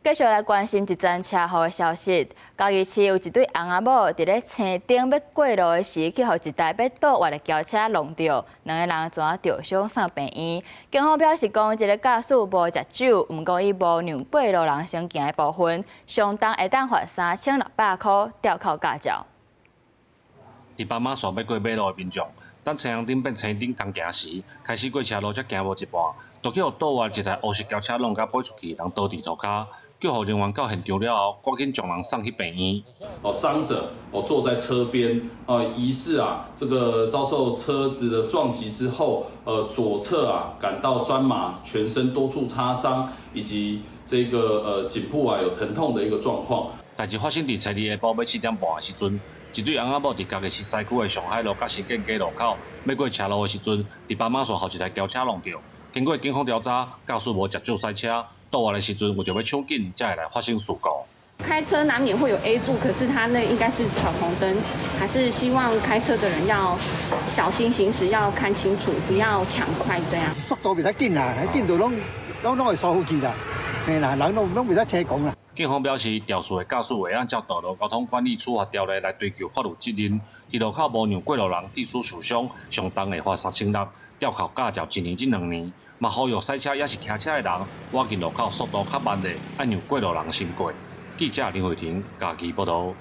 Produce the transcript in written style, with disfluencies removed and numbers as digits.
繼續來關心一則車禍的消息。嘉義市有一對翁仔某佇咧青燈欲過路的時，去予一台欲倒彎的轎車挵著，兩个人全著傷送病院。警方表示講，這个駕駛無食酒，毋過伊無讓過路人先行的部分，上重會當罰3600箍吊考駕照。佇斑馬線欲過馬路的民眾，等青紅燈變青燈通行時，開始過車路才行無一半，就去予倒彎一台烏色轎車挵甲飛出去，人倒佇塗跤。救護人員到現場了後，趕緊將人送去病院。哦，傷者哦坐在車邊，哦疑似啊這個遭受車子的撞擊之後，左側啊感到痠麻，全身多處擦傷，以及這個頸部啊有疼痛的一個狀況。代誌發生佇初二下晡欲4點半的時陣，一對翁仔某佇嘉義市西區的上海路佮新建街路口，欲過車路的時陣，佇斑馬線予一台轎車挵著。經過警方調查，駕駛無食酒駛車，倒彎的時陣為著欲搶緊，才會來發生事故。開車難免會有 A 柱，可是他那應該是闖紅燈，還是希望開車的人要小心行駛，要看清楚，不要搶快這樣。速度袂使緊啦，緊就攏攏攏會疏忽去啦，嘿啦，人攏攏袂使車講啦。警方表示，肇事的駕駛會按照道路交通管理處罰條例來追究法律責任。佇路口無讓過路人致使受傷，上重會罰3600，吊考駕照一年至2年。嘛呼籲駛車抑是騎車的人，倚近路口速度較慢的，愛讓過路人先過。記者林慧婷嘉義報導。